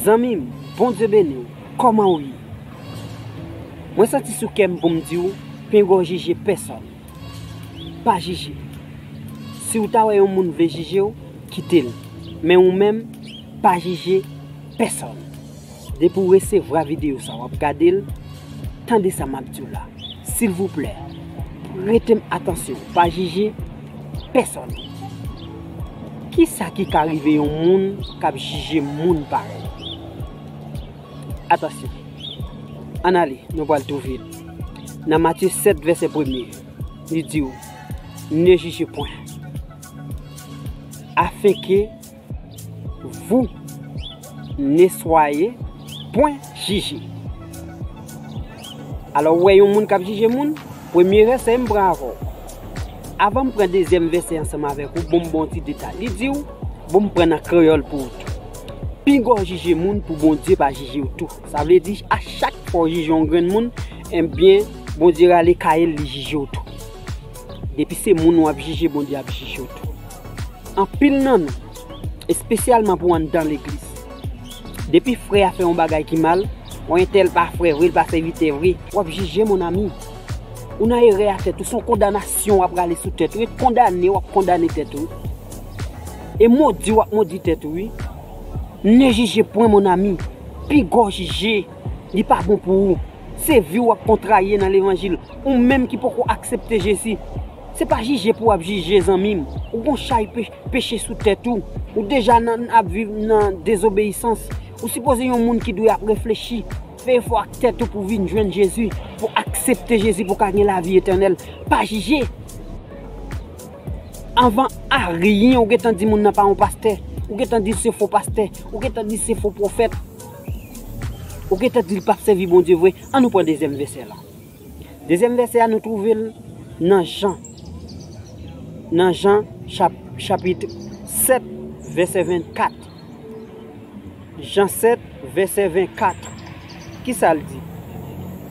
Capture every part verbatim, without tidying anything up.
Zanmi m, Bondye beni w. Kòman w ye? Mwen santi sou kè m pou m di w, pingò jije pèsòn. Pa jije. Si w ta wè yon moun vle jije w, kite l. Men ou menm, pa jije pèsòn. Depi w resevwa videyo sa, w ap gade l, tande sa m ap di w la. Silvouplè, prete m atansyon, pa jije pèsòn. Kisa ki ka rive yon moun k ap jije moun parèy? Atansyon. Ann ale, nou pral twouve l. Nan Matye sèt, vèsè premye, li di w, ne jugez point, afin que vous ne soyez point jugés. Alò, ou wè yon moun k ap jije moun, premye vèsè m pran avè w. Avan m pran dezyèm vèsè ansanm avèk ou, bon m ba w ti detay. Li di w, bon m pran nan kreyòl pou ou tou. Pingò jije moun pou Bondye pa jije w tou. Sa vle di, a chak fwa w jije yon grenn moun, ebyen, Bondye rale kay li, li jije w tou. Depi se moun w ap jije, Bondye ap jije w tou. Anpil nan nou, espesyalman pou anndan legliz, depi frè a fè yon bagay ki mal, yon entèl pa frè vre, l pa sèvitè vre, w ap jije, mon ami. Ou nan erè a tèt ou, se yon kondanasyon w ap rale sou tèt ou, e kondane w ap kondane tèt ou. E modi w ap modi tèt ou, wi. Ne jije pwen, mon ami. Pigò jije, li pa bon pou ou. Se vi w ap kontraye nan levanjil. Ou menm ki poko aksepte Jezi, se pa jije pou w ap jije, zanmi m. Ou gon chay pe-, peche sou tèt ou. Ou deja nan, ap viv nan dezobeyisans. Ou sipoze yon moun ki dwe ap reflechi, fè efò ak tèt ou pou vin jwenn Jezi, pou aksepte Jezi, pou ka gen lavi etènèl. Pa jije. Anvan aryen, ou gentan di moun nan pa yon pastè. Ou gentan di se fo pastè. Ou gentan di se fo pwofèt. Ou gentan di l p ap sèvi Bondye vre. Ann nou pran dezyèm vèsè la. Dezyèm vèsè a, nou twouve l nan Jan. Nan Jan chap-, chapit sèt, vèsè vennkat. Jan sèt, vèsè vennkat. Kisa l di?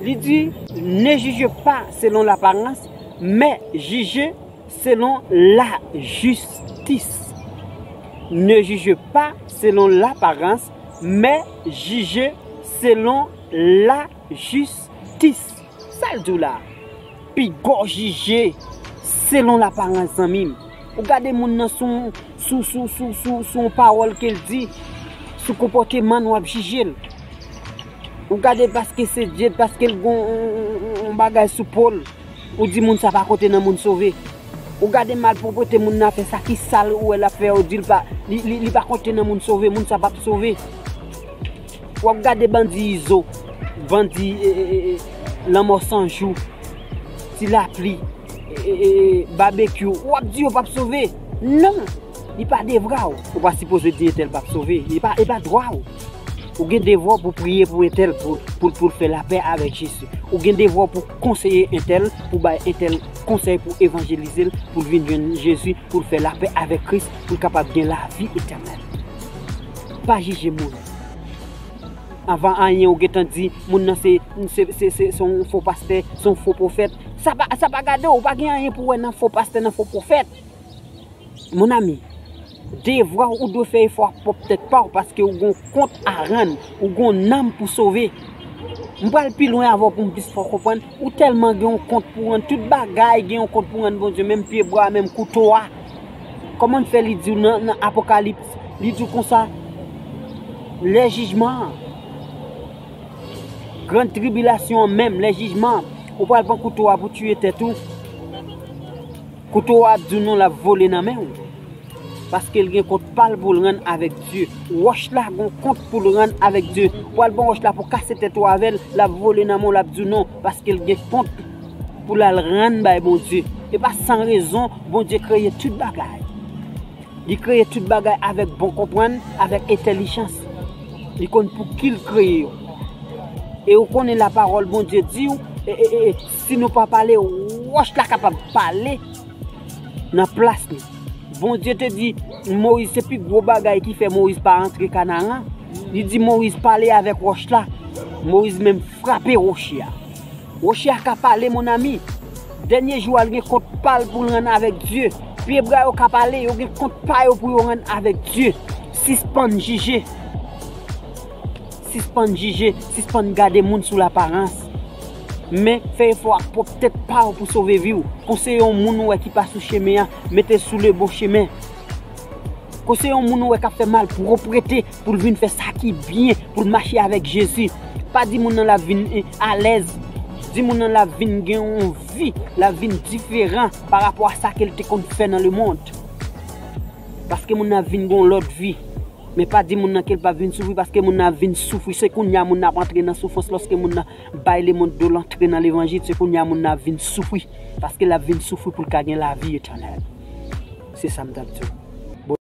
Li di, ne jugez pas selon l'apparence, mais jugez selon la justice. Ne jugez pas selon l'apparence, mais jugez selon la justice. Sa l di w la? Pigò jije selon laparans, zanmi m. Ou gade moun nan sou, sou, sou, sou, sou, sou yon pawòl ke l di, sou konpòteman l w ap jije l. Ou gade paske se djed, paske l gon yon, yon, yon, yon bagay sou po l, ou di moun sa pa konte nan moun sove. Ou gade malpwòpte moun nan fè, sa ki sal ou wè l ap fè, ou di l pa, li, li, li pa konte nan moun sove, moun sa p ap sove. W ap gade bandi Izo, bandi, e, e, e, e, Lanmò San Jou, Ti Lapli, e, e, e, e, Babekyou, w ap di yo p ap sove. Non, li pa devwa w. Ou pa sipoze di entèl p ap sove. Li pa, li pa dwa w. Ou gen devwa w pou priye pou entèl, pou, pou, pou l fè lapè avèk Jezi. Ou gen devwa w pou konseye entèl, pou bay entèl konsèy pou evanjelize l, pou l vin jwenn Jezi, pou l fè lapè avèk Kris, pou l kapab gen lavi etènèl. Pa jije moun. Anvan anyen, ou gentan di moun nan se, se, se, se, se yon fo pastè, se yon fo pwofèt. Sa pa, sa pa gade w, ou pa gen anyen pou wè nan fo pastè, nan fo pwofèt. Mon ami, devwa w, ou dwe fè efò ak pwòp tèt pa w, paske ou gon kont a rann, ou gon nanm pou sove. M pral pi lwen avè w pou m plis fè w konprann. Ou tèlman gen yon kont pou rann, tout bagay gen yon kont pou rann Bondye, menm pye bwa, menm kouto a. Kòman fè li di w nan, nan Apokalips, li di w konsa, lè jijman an, grann tribilasyon an menm, lè jijman an, ou pral pran kouto a pou tiye tèt ou. Kouto a ap di w non, l ap vole nan men w. Paske l gen kont pa l pou l rann avèk Dye. Wòch la gen kont pou l rann avèk Dye. Ou al pran wòch la pou kase tèt ou avè l, l ap vole nan men w, l ap di w non, paske l gen kont pou l al rann bay Bondye. E pa san rezon Bondye kreye tout bagay. Li kreye tout bagay avèk bon konprann, avèk entèlijans. Li konn pou ki l kreye yo. E ou konnen lapawòl Bondye di w, e, e, e, e, si nou pa pale, wòch la kapab pale nan plas nou. Bondye te di Moyiz, se pi gwo bagay ki fè Moyiz pa antre Kanaran. Li di Moyiz pale avèk wòch la. Moyiz menm frape woche a. Woche a ka pale, mon ami. Dènye jou a, l gen kont pa l pou l rann avèk Dye. Pye bwa yo ka pale, yo gen kont pa yo pou yo rann avèk Dye. Sispann jije. Sispann jije, sispann gade moun sou laparans. Men, fè efò ak pwòp tèt pa w pou sove vi w. Konseye yon moun ou wè ki pa sou chemen an, mete l sou le bon chemen. Konseye yon moun ou wè k ap fè malpwoprete pou l vin fè sa ki byen, pou l mache avèk Jezi. Pa di moun nan l ap vin eh, alèz. Di moun nan l ap vin gen yon vi, l ap vin diferan pa rapò a sa ke l te konn fè nan lemonn. Paske moun nan ap vin gen yon lòt vi. Men pa di moun nan ke l p ap vin soufri, paske moun nan ap vin soufri. Se kounye a moun nan ap antre nan soufrans. Lòske moun nan bay lemonn do l antre nan levanjil, se kounye a moun nan ap vin soufri. Paske l ap vin soufri pou l ka gen lavi etènèl. Se sa m t ap di w.